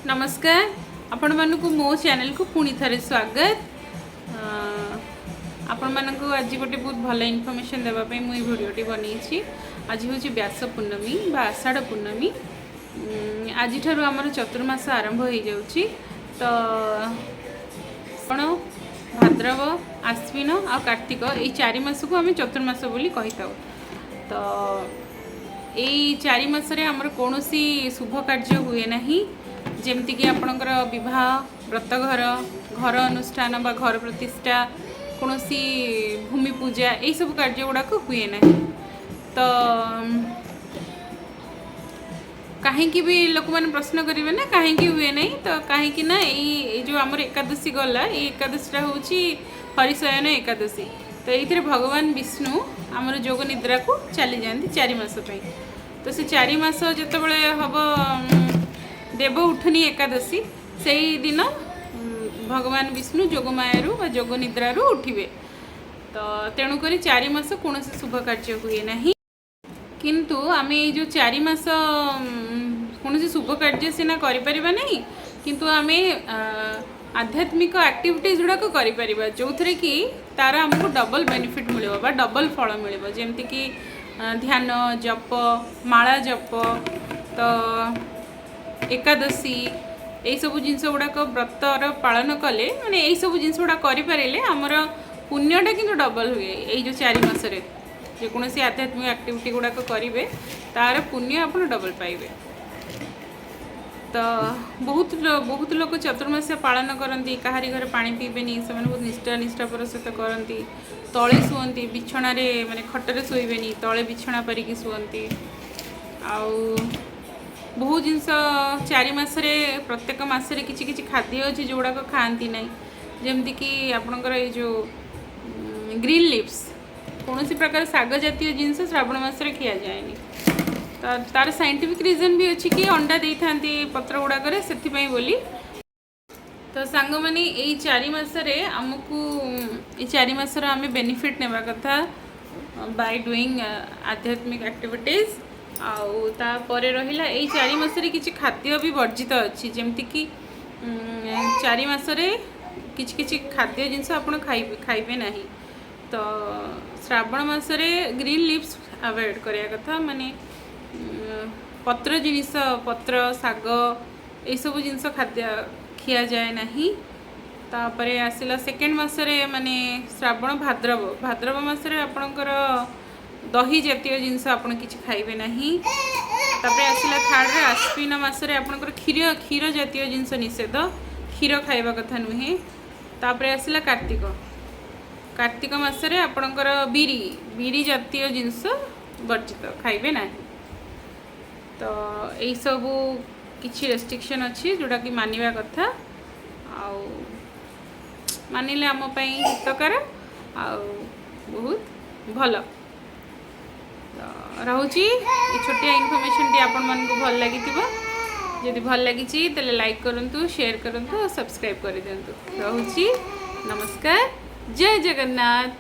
ନମସ୍କାର, ଆପଣମାନଙ୍କୁ ମୋ ଚ୍ୟାନେଲକୁ ପୁଣି ଥରେ ସ୍ୱାଗତ। ଆପଣମାନଙ୍କୁ ଆଜି ଗୋଟେ ବହୁତ ଭଲ ଇନଫର୍ମେସନ୍ ଦେବା ପାଇଁ ମୁଁ ଏଇ ଭିଡ଼ିଓଟି ବନେଇଛି। ଆଜି ହେଉଛି ବ୍ୟାସ ପୂର୍ଣ୍ଣମୀ ବା ଆଷାଢ଼ ପୂର୍ଣ୍ଣମୀ। ଆଜିଠାରୁ ଆମର ଚତୁର୍ମାସ ଆରମ୍ଭ ହେଇଯାଉଛି। ତ ଆପଣ ଭାଦ୍ରବ, ଆଶ୍ୱିନ ଆଉ କାର୍ତ୍ତିକ, ଏଇ 4 ମାସକୁ ଆମେ ଚତୁର୍ମାସ ବୋଲି କହିଥାଉ। ତ ଏଇ 4 ମାସରେ ଆମର କୌଣସି ଶୁଭ କାର୍ଯ୍ୟ ହୁଏ ନାହିଁ, ଯେମିତିକି ଆପଣଙ୍କର ବିବାହ, ବ୍ରତଘର, ଘର ଅନୁଷ୍ଠାନ ବା ଘର ପ୍ରତିଷ୍ଠା, କୌଣସି ଭୂମି ପୂଜା, ଏଇସବୁ କାର୍ଯ୍ୟ ଗୁଡ଼ାକ ହୁଏ ନାହିଁ। ତ କାହିଁକି ବି ଲୋକମାନେ ପ୍ରଶ୍ନ କରିବେ ନା, କାହିଁକି ହୁଏ ନାହିଁ? ତ କାହିଁକି ନା ଏଇ ଯେଉଁ ଆମର ଏକାଦଶୀ ଗଲା, ଏଇ ଏକାଦଶୀଟା ହେଉଛି ହରିଶୟନ ଏକାଦଶୀ। ତ ଏଇଥିରେ ଭଗବାନ ବିଷ୍ଣୁ ଆମର ଯୋଗ ନିଦ୍ରାକୁ ଚାଲିଯାଆନ୍ତି 4 ମାସ ପାଇଁ। ତ ସେ 4 ମାସ ଯେତେବେଳେ ହେବ, ଦେବ ଉଠନି ଏକାଦଶୀ, ସେଇ ଦିନ ଭଗବାନ ବିଷ୍ଣୁ ଯୋଗମାୟାରୁ ବା ଯୋଗ ନିଦ୍ରାରୁ ଉଠିବେ। ତ ତେଣୁକରି 4 ମାସ କୌଣସି ଶୁଭ କାର୍ଯ୍ୟ ହୁଏ ନାହିଁ। କିନ୍ତୁ ଆମେ ଏଇ ଯେଉଁ 4 ମାସ କୌଣସି ଶୁଭ କାର୍ଯ୍ୟ ସିନା କରିପାରିବା ନାହିଁ, କିନ୍ତୁ ଆମେ ଆଧ୍ୟାତ୍ମିକ ଆକ୍ଟିଭିଟିଜ୍ ଗୁଡ଼ାକ କରିପାରିବା, ଯେଉଁଥିରେ କି ତାର ଆମକୁ ଡବଲ୍ ବେନିଫିଟ୍ ମିଳିବ ବା ଡବଲ୍ ଫଳ ମିଳିବ। ଯେମିତିକି ଧ୍ୟାନ, ଜପ, ମାଳା ଜପ, ତ ଏକାଦଶୀ, ଏଇସବୁ ଜିନିଷ ଗୁଡ଼ାକ ବ୍ରତର ପାଳନ କଲେ, ମାନେ ଏଇସବୁ ଜିନିଷ ଗୁଡ଼ାକ କରିପାରିଲେ ଆମର ପୁଣ୍ୟଟା କିନ୍ତୁ ଡବଲ୍ ହୁଏ। ଏଇ ଯେଉଁ 4 ମାସରେ ଯେକୌଣସି ଆଧ୍ୟାତ୍ମିକ ଆକ୍ଟିଭିଟି ଗୁଡ଼ାକ କରିବେ, ତାର ପୁଣ୍ୟ ଆପଣ ଡବଲ୍ ପାଇବେ। ତ ବହୁତ ବହୁତ ଲୋକ ଚତୁର୍ମାସ୍ୟ ପାଳନ କରନ୍ତି। କାହାରି ଘରେ ପାଣି ପିଇବେନି, ସେମାନେ ବହୁତ ନିଷ୍ଠାପର ସହିତ କରନ୍ତି। ତଳେ ଶୁଅନ୍ତି ବିଛଣାରେ, ମାନେ ଖଟରେ ଶୋଇବେନି, ତଳେ ବିଛଣା ପାରିକି ଶୁଅନ୍ତି। ଆଉ ବହୁତ ଜିନିଷ 4 ମାସରେ, ପ୍ରତ୍ୟେକ ମାସରେ କିଛି କିଛି ଖାଦ୍ୟ ଅଛି ଯେଉଁଗୁଡ଼ାକ ଖାଆନ୍ତି ନାହିଁ। ଯେମିତିକି ଆପଣଙ୍କର ଏଇ ଯେଉଁ ଗ୍ରୀନ୍ ଲିଭ୍ସ, କୌଣସି ପ୍ରକାର ଶାଗ ଜାତୀୟ ଜିନିଷ ଶ୍ରାବଣ ମାସରେ ଖିଆଯାଏନି। ତ ତାର ସାଇଣ୍ଟିଫିକ୍ ରିଜନ୍ ବି ଅଛି କି ଅଣ୍ଡା ଦେଇଥାନ୍ତି ପତ୍ର ଗୁଡ଼ାକରେ, ସେଥିପାଇଁ ବୋଲି। ତ ସାଙ୍ଗମାନେ, ଏଇ 4 ମାସରେ ଆମକୁ, ଏଇ 4 ମାସର ଆମେ ବେନିଫିଟ୍ ନେବା କଥା ବାଇ ଡୁଇଂ ଆଧ୍ୟାତ୍ମିକ ଆକ୍ଟିଭିଟିଜ୍। ଆଉ ତାପରେ ରହିଲା, ଏଇ 4 ମାସରେ କିଛି ଖାଦ୍ୟ ବି ବର୍ଜିତ ଅଛି। ଯେମିତିକି 4 ମାସରେ କିଛି କିଛି ଖାଦ୍ୟ ଜିନିଷ ଆପଣ ଖାଇବେ ନାହିଁ। ତ ଶ୍ରାବଣ ମାସରେ ଗ୍ରୀନ୍ ଲିଭ୍ସ ଆଭଏଡ଼ କରିବା କଥା, ମାନେ ପତ୍ର ଜିନିଷ, ପତ୍ର ଶାଗ, ଏଇସବୁ ଜିନିଷ ଖାଦ୍ୟ ଖିଆଯାଏ ନାହିଁ। ତାପରେ ଆସିଲା ସେକେଣ୍ଡ ମାସରେ, ମାନେ ଶ୍ରାବଣ, ଭାଦ୍ରବ। ଭାଦ୍ରବ ମାସରେ ଆପଣଙ୍କର ଦହି ଜାତୀୟ ଜିନିଷ ଆପଣ କିଛି ଖାଇବେ ନାହିଁ। ତାପରେ ଆସିଲା ଥାର୍ଡ଼ରେ ଆଶ୍ୱିନ ମାସରେ ଆପଣଙ୍କର କ୍ଷୀର ଜାତୀୟ ଜିନିଷ ନିଷେଧ, କ୍ଷୀର ଖାଇବା କଥା ନୁହେଁ। ତାପରେ ଆସିଲା କାର୍ତ୍ତିକ। କାର୍ତ୍ତିକ ମାସରେ ଆପଣଙ୍କର ବିରି ଜାତୀୟ ଜିନିଷ ବର୍ଜିତ, ଖାଇବେ ନାହିଁ। ତ ଏଇସବୁ କିଛି ରେଷ୍ଟ୍ରିକ୍ସନ୍ ଅଛି ଯେଉଁଟାକି ମାନିବା କଥା, ଆଉ ମାନିଲେ ଆମ ପାଇଁ ହିତକର ଆଉ ବହୁତ ଭଲ। ତ ରହୁଛି, ଏ ଛୋଟିଆ ଇନଫର୍ମେସନ୍ଟି ଆପଣମାନଙ୍କୁ ଭଲ ଲାଗିଥିବ। ଯଦି ଭଲ ଲାଗିଛି, ତାହେଲେ ଲାଇକ୍ କରନ୍ତୁ, ସେୟାର କରନ୍ତୁ ଆଉ ସବସ୍କ୍ରାଇବ୍ କରିଦିଅନ୍ତୁ। ରହୁଛି, ନମସ୍କାର, ଜୟ ଜଗନ୍ନାଥ।